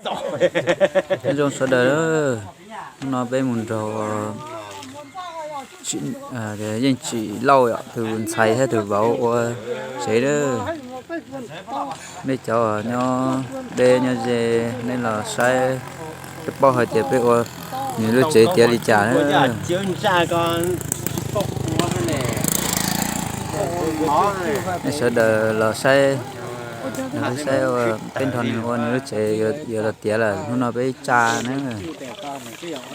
Nyob zoo sawv daws, hnub no peb mus nrog yeej tsis lauj yom, tus ntxhais thiab tus vauv ua tsev na. Nej cov nyob deb nyob ze, nej los saib, nej paub hais tias peb ua nws lub tsev tiav li cas na. Nej sawv daws los saib, saib peb nrog nws ua nws lub tsev yuav los tiav lawm, hnub no peb tsa na.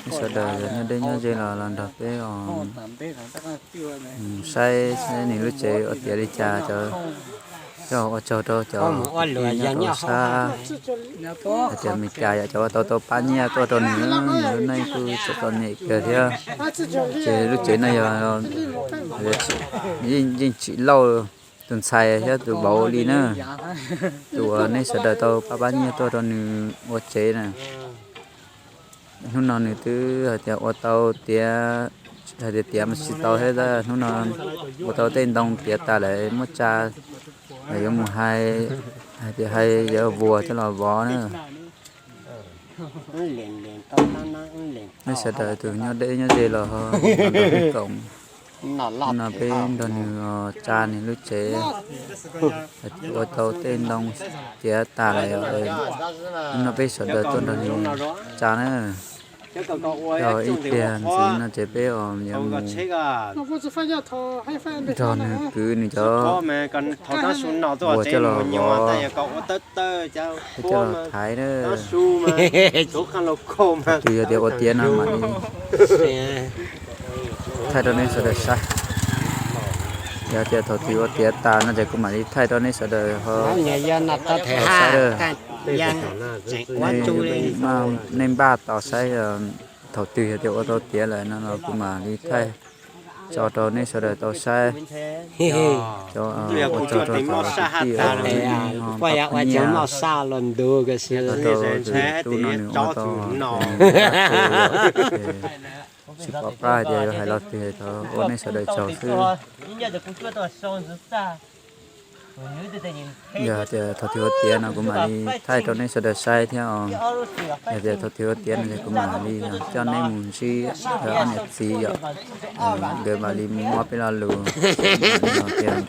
Nej sawv daws nyob deb nyob ze los los nrog peb saib saib nws lub tsev ua tiav li cas. Coj ua tsaug rau cov nyob rau sab hais tias Amelikas yom, cov uas tau tau pab nyiaj tuaj rau nws, nws lub neej kuj tseem txom nyem kawg thiab. Ces lub tsev no yog yeej tsis lauj, tus ntxhais thiab tus vauv li na, tus uas nej sawv daws tau pab pab nyiaj tuaj rau nws ua tsev na. Hnub no nws twb hais tias ua tau tiav, hais tias tiav mas tsis tau thiab, hnub no ua tau tej ntoo tiav tas lawm muab tsa, yuav mus hais, hais tias hais yuav vuas coj los vov na. Nej sawv daws tus nyob deb nyob ze los ho nrog peb koom, no peb nrog nws tsa nws lub tsev, ua tau tej ntoo tiav tas lawm, no peb sawv daws tuaj nrog nws tsa na. Yog ib pliag ntxiv no ces peb yuav mus nrog nws kwv nws cov vuas coj los vov, coj los thaiv na. Tus yog tias ua tiav no mam li thaij rau nej sawv daws saib. Yog tias thaum twg ua tiav tas no ces kuv mam li thaij rau nej sawv daws ho saib. Nej npaj tos saib, thaum twg yog tias ua tau tiav lawm no los kuv mam li thaij tso rau nej sawv daws tau saib. Cov ua tsaug rau cov kwv tij nyiaj, rau tus tub no nws ua tau, tsis pom qab hais tias yuav hais lo twg, thov ua nej sawv daws tsaug xwb. Yog tias thaum twg ua tiav no kuv mam li thaij rau nej sawv daws saib thiab os. Yog tias thaum twg ua tiav no ces kuv mam li coj nej mus ntsib ob niam txiv yom, nkawd mam li muab peb lo lus tias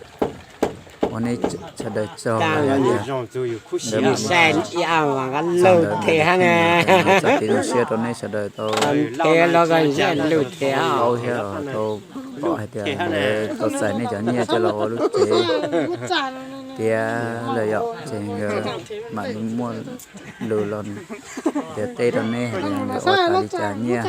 ua nej sawv daws tsaug, yog tias nkawd mam li txog kev zoo siab rau nej sawv daws tau paub thiab tau pom hais tias nkawd tau txais nej cov nyiaj coj los ua lub tsev tiav lawm yom, ces nkawd mam li muaj lus los tiav teb rau nej hais tias nkawd ua tas li cas nyiaj.